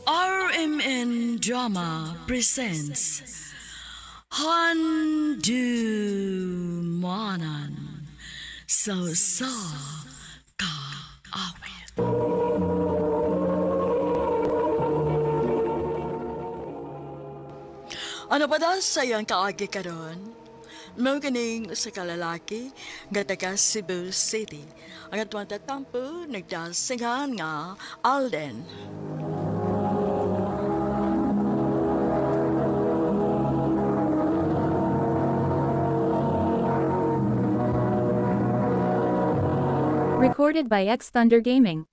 RMN Drama presents Handumanan sa sa kaawit. Ano pa daw sa iyang kaagi karon? Mao kining sa kalalaki nga taga Cebu City. Ang atuang tatampo nagdasingan nga Alden. Recorded by X Thunder Gaming.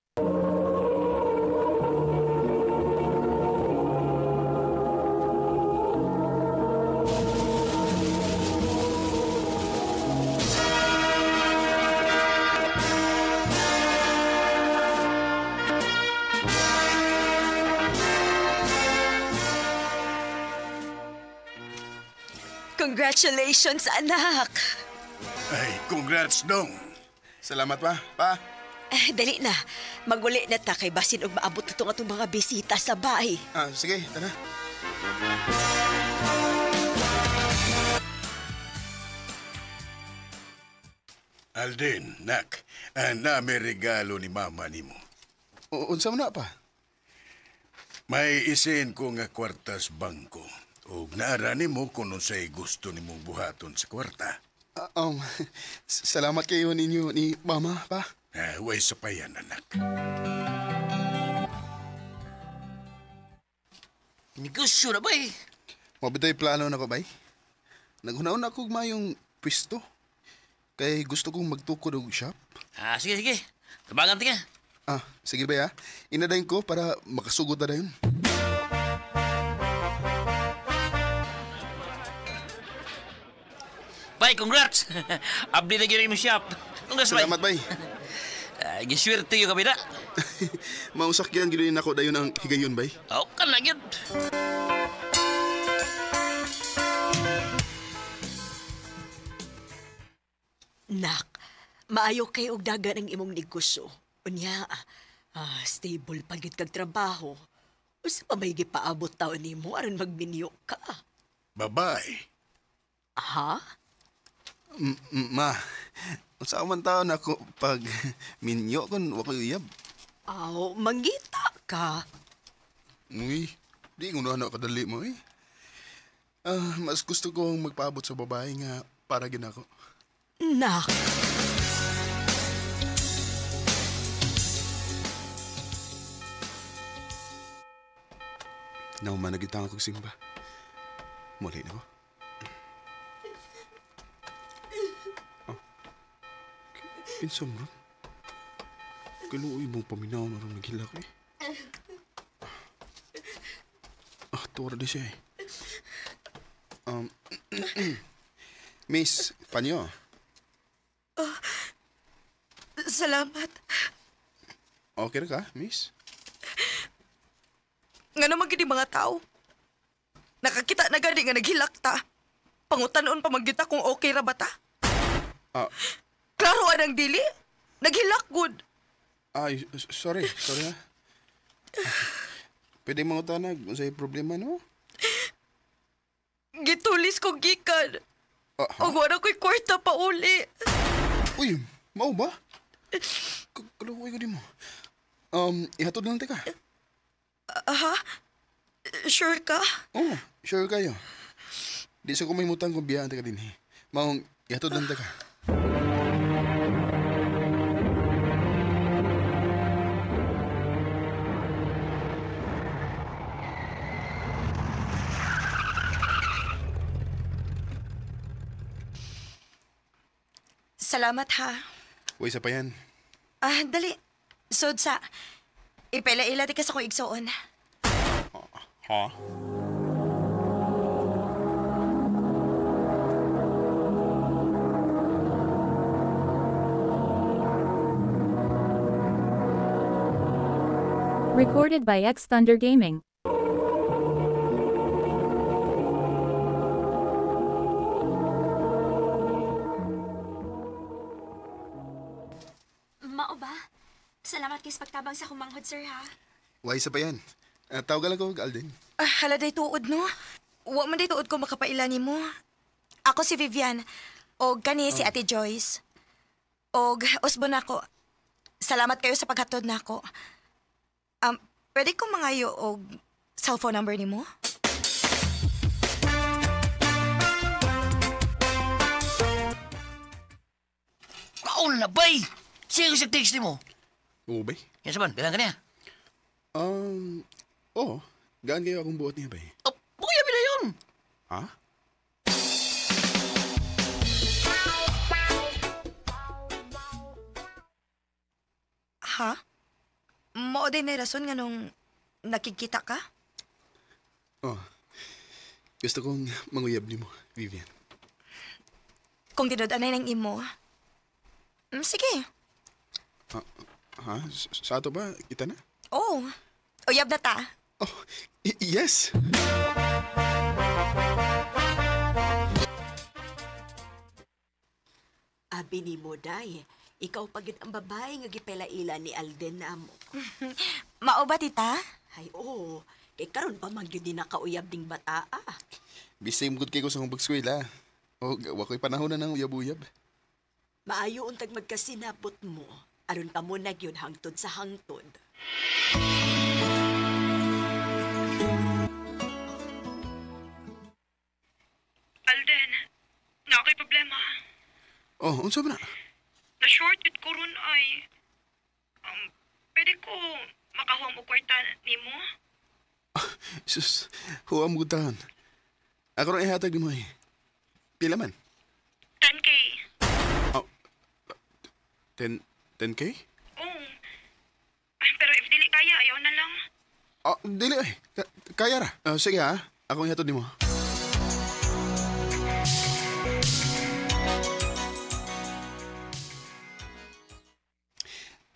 Congratulations, anak! Ay, congrats, dong. Salamat pa, pa. Eh, dali na. Maguli na ta kay basin og maabot na tong atong mga bisita sa bahay. Ah, sige, tara. Alden, nak, na may regalo ni mama nimo. Unsa man na pa? May isin ko nga kwartas bangko. Og naara nimo kung unsay gusto nimong buhaton sa kwarta. Salamat kayo ninyo ni mama, pa. Ah, way sapayan, anak. Negosyo na ba eh? Mabitay plano na ko, bay. Naghuna-una ako mayong pwesto. Kay gusto kong magtukod og shop. Ah, sige, sige. Tabagan tinga. Ah, sige ba ya? Inadayin ko para makasugod na dayon. Bay, congrats! Abli na gyud mo shop. Congrats, bay. Salamat, bay. Ah, giswerte yung kami na. Mausakyan gyud nako dayon ang higayon, bay. Oh, kan na gyud. Nak, maayo kay og dagan ang imong negosyo. Unya, stable pa gyud kag trabaho. Usa pa may gipaabot taon nimo aron magminyo ka. Babae. Ha? Ma, unsa man taon ako pag minyo kun wa koy uyab. Aw, mangita ka. Uy, di ko na kadali mo eh. Ah, mas gusto kong magpaabot sa babae nga para ginako. Nak, Nauman na gitang akong simba. Muli na ko. Oh. Kinsa mo ron? Kaluoy mong paminaw na ron naghilak eh. Ah, tuwara di siya eh. Miss, panyo. Salamat. Okay ra ka, miss? Nga naman gini mga tao. Nakakita na gani nga naghilak ta. Pangutanon pa magyud ta kung okay ra ba ta. Ah, Klaro anang dili. Naghilak gud. ay, sorry, sorry ha. Pwede mangutanag unsay problema no? Gitulis ko gikan. Ah, ha? Og wala ko'y kwarta pa uli. Uy, mao ba? Kaluoy ko di mo. Ihatod lang teka. Ha? Sure ka? Oh, sure kayo. Di sa ko may mutang kung biyaan teka din eh. Maong, ihatod lang teka. Salamat ha. Uy, sa pa yan. Ah, dali. Sod sa. Ipela-ila di ka sa kong igsoon. Ha? Recorded by X Thunder Gaming. Mao ba? Salamat kay sa pagtabang sa akong manghod, sir, ha? Why sa pa yan? Tawagan lang ko og Alden. Ah, hala day tuod, no? Wa man day tuod ko makapaila nimo. Ako si Vivian. Og kani si Ate Joyce. Og usbon ako. Salamat kayo sa paghatod nako. Pwede ko mangayo og cellphone number nimo? Kaon na, bay! Sige sa text nimo. Oo, bay. Yan sa man, bilang ka niya. Oo. Gaan kayo akong buot niya, bay. Oh, buya bila yun. Ha? Ha? Mao day na rason nga nung nakikita ka? Oh. Gusto kong manguyab nimo, Vivian. Kung tinud-anay ng imo. Sige. Ha? Sa ato ba? Kita na? Oo. Uyab na ta. Oh, yes! Abi ni mo, day. Ikaw pa gid ang babae nga gipailaila ni Alden na amo. Mao ba, tita? Ay, oo. Kay karon pa man gyud ni nakauyab ding bataa. Busy mo gud kay ko sa akong pag-eskwela. O, wa ko'y panahon na ng uyab-uyab. Maayo untag magkasinabot mo. Aron pa mo na gyud hangtod sa hangtod. Alden, na ako'y problema. Oh, unsa ba na? Na-short yun ko ron ay... Pwede ko makahuam og kwarta nimo? Sus, huwag mo gud taon. Ako rin ihatag nimo eh. Pila man? 10K. Oh, 10K? Oo. Ay, pero if dili kaya, ayaw na lang. Oh, dili eh. Kaya ra. Oh, sige ha. Ako ihatod nimo.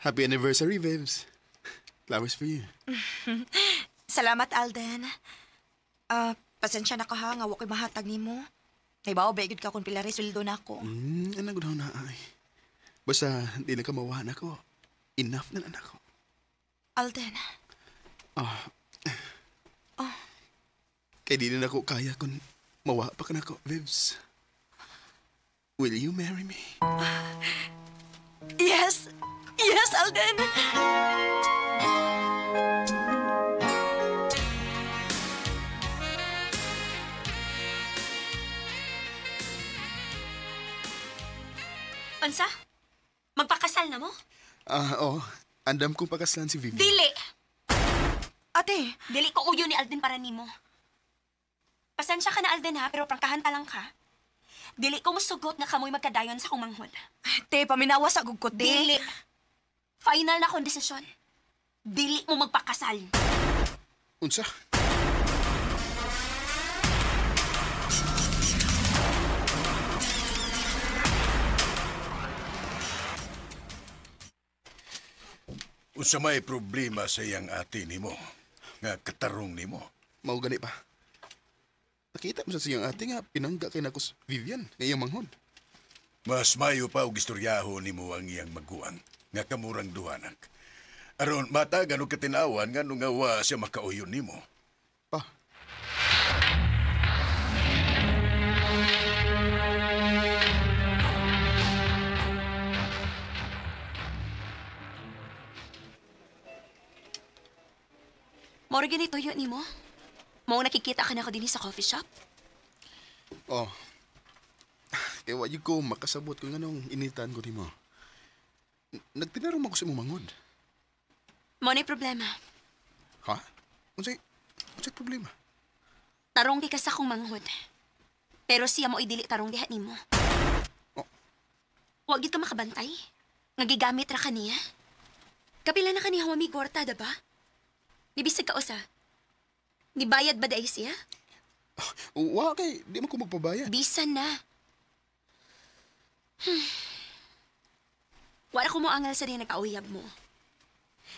Happy anniversary, Vivs. Flowers for you. Salamat, Alden. Pasensya na ka ha, nga wa ko'y mahatag nimo. Naibaw, ba, ka kung pila sweldo na ako. Ano gud na ay. Basta, di na ka mawahan ako. Enough na lang ako. Alden. Ah. Kay di na ako kaya kung mawa pa ka na ako, Vivs. Will you marry me? Yes! Yes, Alden! Unsa? Magpakasal na mo? Ah, oo. Andam kong pakaslan si Vivian. Dili! Ate! Dili ko uyo ni Alden para nimo. Pasensya ka na, Alden, ha, pero prangkahan pa lang ka. Dili ko musugot nga kamoy magkadayon sa akong manghod. Te, paminawa sa gugkot, te. Dili. Final na akong desisyon. Dili mo magpakasal. Unsa? Unsa may problema sa iyang ate nimo nga katarong nimo. Mao gani pa. Nakita mo sa siyang ate nga pinangga kay nako si Vivian nga iyang manghod. Mas mayo pa og istoryaho nimo ang iyang maguwang nga kamurang duhanak. Aron matagan og katinawan nga nga wa siya makauyon nimo. Pa. Moro ganito yun nimo. Mao nakikita ka na ako dinhi sa coffee shop. Oh. Kaya wa ko makasabot kung anong initan ko nimo. Nagtinarong ako sa imong manghod. Mao na problema. Ha? Unsay problema? Tarong di ka sa akong manghod. Pero siya mo dili tarong diha nimo. Oh. Wa gid ka makabantay. Nga gigamit ra kaniya. Kapila na kaniya wa mi gorta, diba? Nibisag ka usa. Nibayad ba dai siya? Wa kay di man ko magpabayad. Bisan na. Wala ko mo angal sa din nagkauyab mo.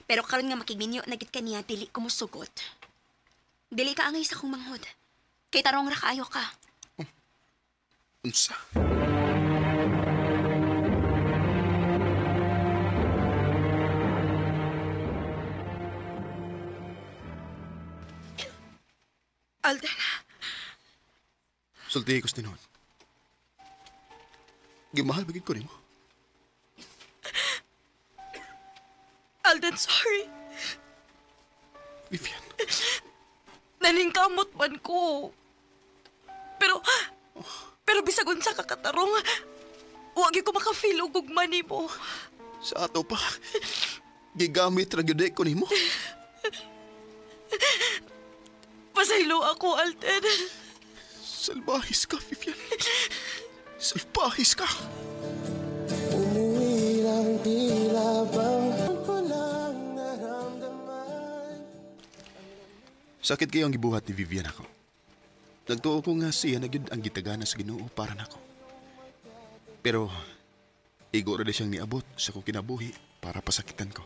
Pero karon nga makigminyo na gid kaniya dili ko mosugot. Dili ka angay sa akong manghod. Kay tarong ra kaayo ka. Unsa? Alden, Sulti ko sa tinuod. Gimahal ba gid ko nimo? Alden, sorry. Vivian. Naningkamot man ko. Pero bisag unsa ka katarong, wa gyud ko maka-feel og gugma nimo. Sa ato pa, gigamit ra gyud ko nimo. Pasaylo ako, Alden. Salbahis ka, Vivian. Salbahis ka. Sakit kayo ang gibuhat ni Vivian ako. Nagtuo ko nga siya na gyud ang gitagana sa Ginoo para nako. Pero igo ra siyang niabot sa akong kinabuhi para pasakitan ko.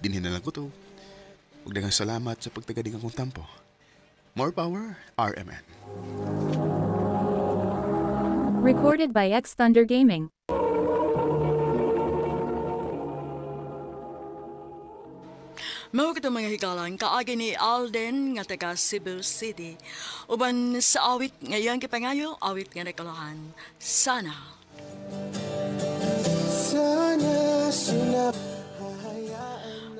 Dinhin na lang ko to. Ug daghang salamat sa pagtagading akong tampo. More power, RMN. Recorded by X Thunder Gaming. Mao kitong mga higalan kaagi ni Alden nga taga Cebu City. Uban sa awit nga iyang gipangayo, awit nga nakalahan. Sana.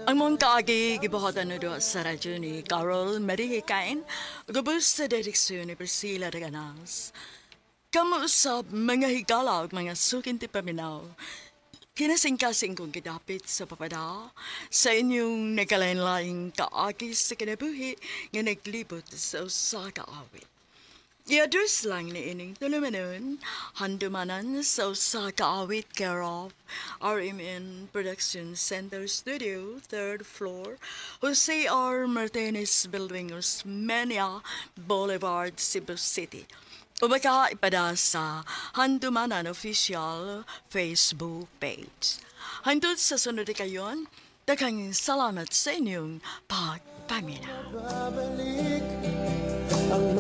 Ang mong kaagi gibuhatan na do sa radyo ni Carol Marie Hikain, gubos sa direksyon ni Priscilla Reganas. Kamo usab mga higala ug mga sukin ti paminaw. Kinasingkasing kong gidapit sa papada sa inyong nagkalain-laing kaagi sa kinabuhi nga naglibot sa usa ka awit. I-address lang ni ining tulumanon, handumanan sa usa ka awit care of RMN Production Center Studio, 3rd floor, Jose R. Martinez Building, Osmeña Boulevard, Cebu City. O baka ipada sa Handumanan Official Facebook page. Hangtod sa sunod kayon, daghang salamat sa inyong pagpaminaw. Babalik ang